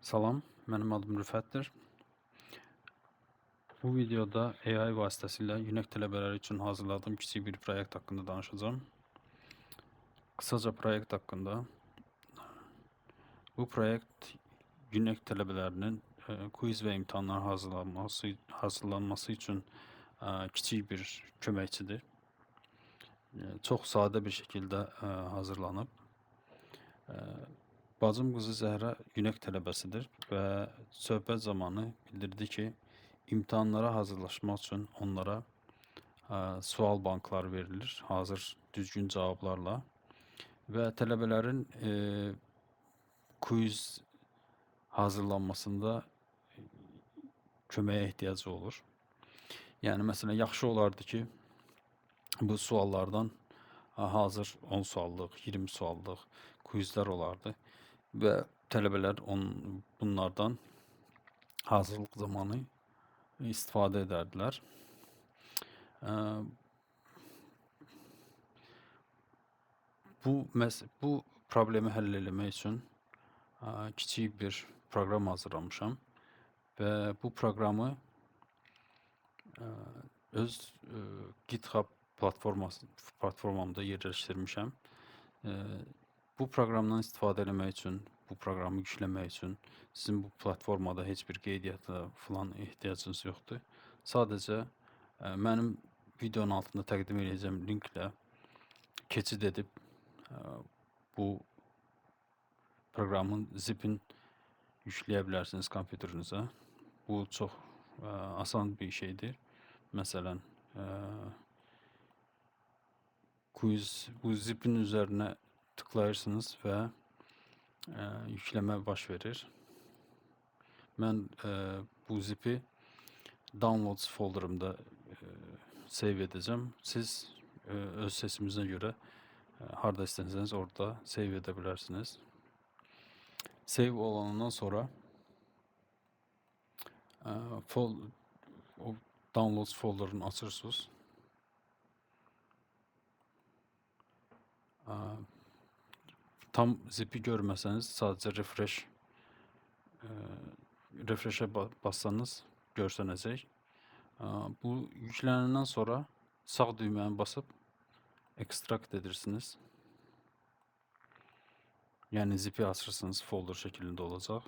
Salam, mənim adım Rüfətdir. Bu videoda AI vasitəsilə UNEC tələbələri üçün hazırladığım kiçik bir proyekt haqqında danışacağam. Qısaca proyekt haqqında. Bu proyekt UNEC tələbələrinin quiz və imtahanlar hazırlanması üçün kiçik bir köməkçidir. Çox sadə bir şəkildə hazırlanıb. Bacım qızı Zəhra UNEC tələbəsidir və söhbət zamanı bildirdi ki, imtahanlara hazırlaşmaq üçün onlara sual bankları verilir, hazır düzgün cavablarla və tələbələrin quiz hazırlanmasında köməyə ehtiyacı olur. Yəni məsələn, yaxşı olardı ki, bu suallardan hazır 10 suallıq, 20 suallıq quizlər olardı və tələbələr bunlardan hazırlıq zamanı istifadə edərdilər. Bu problemi həll eləmək üçün kiçik bir proqram hazırlamışam və bu proqramı öz GitHub platformamda yerləşdirmişəm. Bu proqramdan istifadə eləmək üçün, bu proqramı yükləmək üçün sizin bu platformada heç bir qeydiyyata filan ehtiyacınız yoxdur. Sadəcə mənim videonun altında təqdim edəcəyim linklə keçid edib bu proqramın zipin yükləyə bilərsiniz kompüterinizə. Bu çox asan bir şeydir. Məsələn, quiz bu zipin üzərinə tıklayırsınız və yükləmə baş verir. Mən bu zipi downloads folderımda save edəcəm. Siz öz seçiminizə görə harda istəsəniz orada save edə bilərsiniz. Save olandan sonra o downloads folderını açırsınız. Tam zipi görməsəniz sadəcə refresh'e bassanız görsənəcək. Bu yüklənəndən sonra sağ düyməni basıb extract edirsiniz. Yəni zipi açırsınız, folder şəklində olacaq.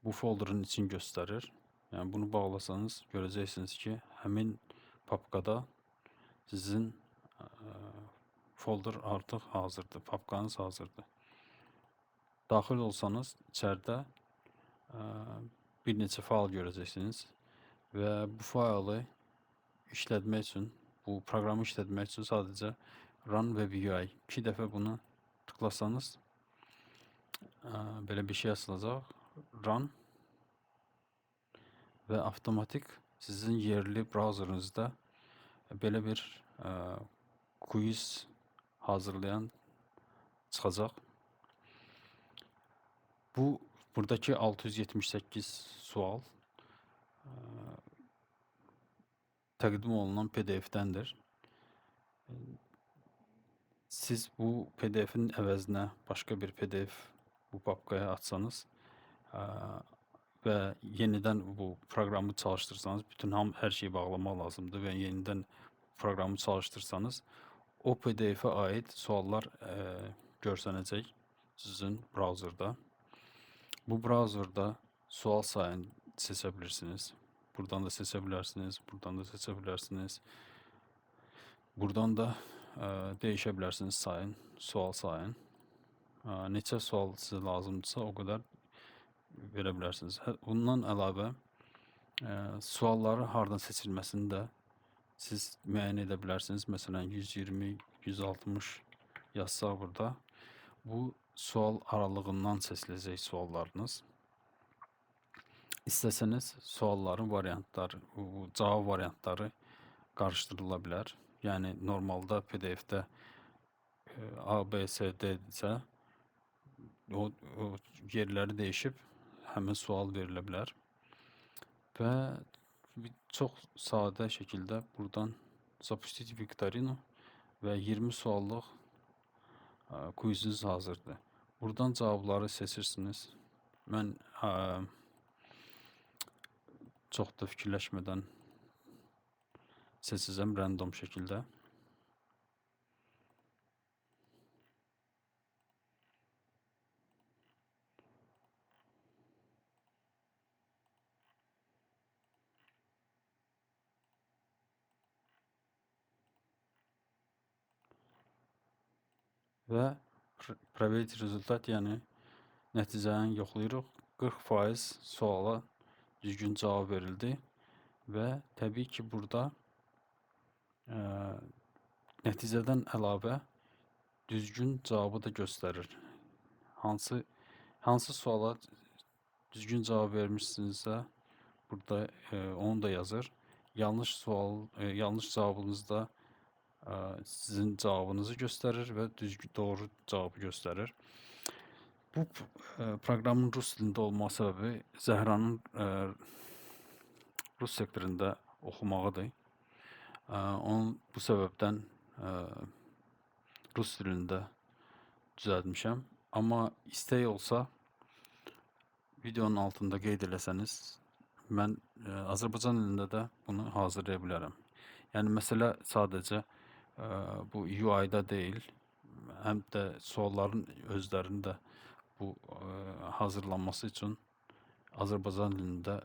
Bu folderın için göstərir. Yəni bunu bağlasanız görəcəksiniz ki, həmin papkada sizin folder artıq hazırdır, papkanız hazırdır. Daxil olsanız içəridə bir neçə fayl görəcəksiniz və bu faylı işlətmək üçün, bu proqramı işlətmək üçün sadəcə Run Web UI 2 dəfə bunu tıklasanız belə bir şey açılacaq. Run və avtomatik sizin yerli brauzerinizdə belə bir quiz hazırlayan çıxacaq. Bu buradakı 678 sual təqdim olunan P D F-dəndir. Siz bu P D F-in əvəzinə başqa bir PDF bu papkaya atsanız və yenidən bu proqramı çalışdırsanız, bütün hər şeyi bağlamaq lazımdır və yenidən proqramı çalışdırsanız, o P D F-ə aid suallar görsənəcək sizin brauzerda. Bu brauzerda sual sayını seçə bilirsiniz. Buradan da seçə bilərsiniz, buradan da seçə bilərsiniz. Buradan da dəyişə bilərsiniz sual sayın. Neçə sual sizə lazımdırsa o qədər verə bilərsiniz. Bundan əlavə sualları hardan seçilməsini də siz müəyyən edə bilərsiniz. Məsələn, 120, 160 yazsaq burada, bu sual aralığından seçiləcək suallarınız. İstəsəniz sualların variantları, bu cavab variantları qarışdırıla bilər. Yəni normalda P D F-də A, B, C, D isə o yerləri dəyişib həmin sual verilə bilər. Və çox sadə şəkildə buradan Zapustit Viktorinu və 20 suallıq quiziniz hazırdır. Buradan cavabları seçirsiniz. Mən çox da fikirləşmədən seçəcəm random şəkildə. Və проверить rezultat, yəni nəticəni yoxlayırıq. 40% suala düzgün cavab verildi və təbii ki, burada nəticədən əlavə düzgün cavabı da göstərir. Hansı suala düzgün cavab vermişsinizsə, burada onu da yazır. Yanlış yanlış cavabınızda sizin cavabınızı göstərir və düzgün, doğru cavabı göstərir. Bu proqramın rus dilində olma səbəbi Zəhranın rus sektorunda oxumağıdır. Onun bu səbəbdən rus dilində düzəltmişəm. Amma istək olsa videonun altında qeyd eləsəniz, mən Azərbaycan dilində də bunu hazırlaya bilərəm. Yəni məsələ sadəcə bu UI-da deyil, həm də sualların özlərinin də bu hazırlanması üçün Azərbaycan dilində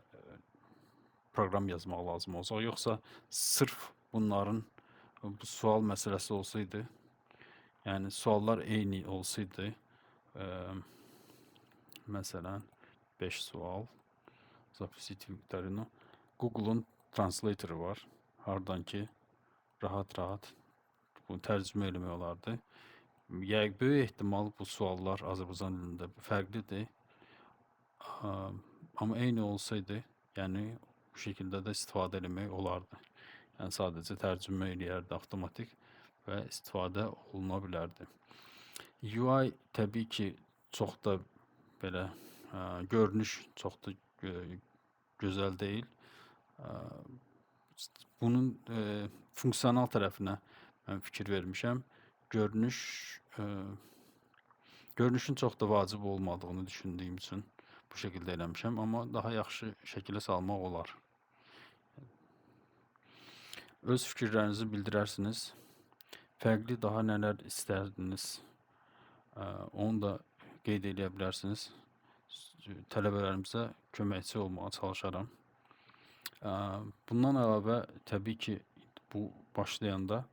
proqram yazmaq lazım olacaq. Yoxsa sırf bunların bu sual məsələsi olsaydı, yəni suallar eyni olsaydı, məsələn 5 sual, Запустить викторину. Google-un translatoru var. Hardan ki rahat-rahat bunu tərcümə eləmək olardı. Yəni böyük ehtimal bu suallar Azərbaycan dilində fərqlidir. Amma eyni olsaydı, yəni bu şəkildə də istifadə eləmək olardı. Yəni sadəcə tərcümə eləyərdi avtomatik və istifadə oluna bilərdi. UI təbii ki, çox da belə görünüş çox da gözəl deyil. Bunun funksional tərəfinə mən fikir vermişəm. Görünüşün çox da vacib olmadığını düşündüyüm üçün bu şəkildə eləmişəm, amma daha yaxşı şəkilə salmaq olar. Öz fikirlərinizi bildirərsiniz. Fərqli daha nələr istərdiniz, onu da qeyd eləyə bilərsiniz. Tələbələrimizə köməkçi olmağa çalışaram. Bundan əlavə, təbii ki, bu başlayanda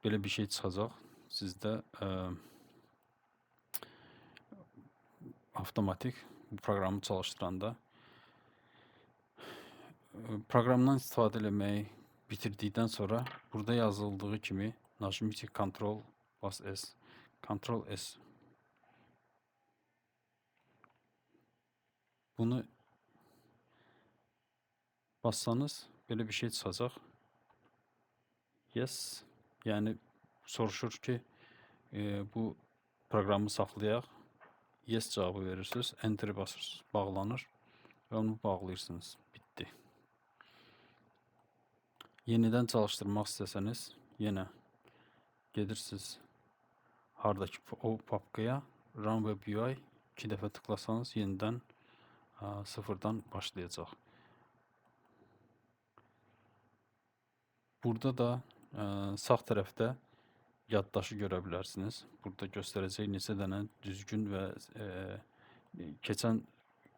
belə bir şey çıxacaq. Sizdə avtomatik bu proqramı çalışdıranda proqramdan istifadə eləməyi bitirdikdən sonra burada yazıldığı kimi Нажмите Ctrl bas S, Ctrl S. Bunu bassanız belə bir şey çıxacaq. Yes, yəni soruşur ki, bu proqramı saxlayaq. Yes cavabı verirsiniz, Enter basırsınız, bağlanır və onu bağlayırsınız. Bitdi. Yenidən çalışdırmaq istəsəniz, yenə gedirsiniz haradakı o papkaya, Run Web UI 2 dəfə tıklasanız yenidən sıfırdan başlayacaq. Burada da sağ tərəfdə yaddaşı görə bilərsiniz. Burada göstərəcək neçə dənə düzgün və keçən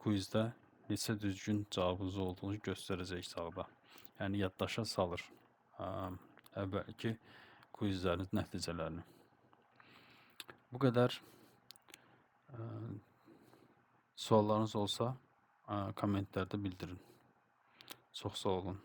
quizdə neçə düzgün cavabınız olduğunu göstərəcək sağda. Yəni yaddaşa salır əvvəlki quizlərin nəticələrini. Bu qədər. Suallarınız olsa kommentlərdə bildirin. Çox sağ olun.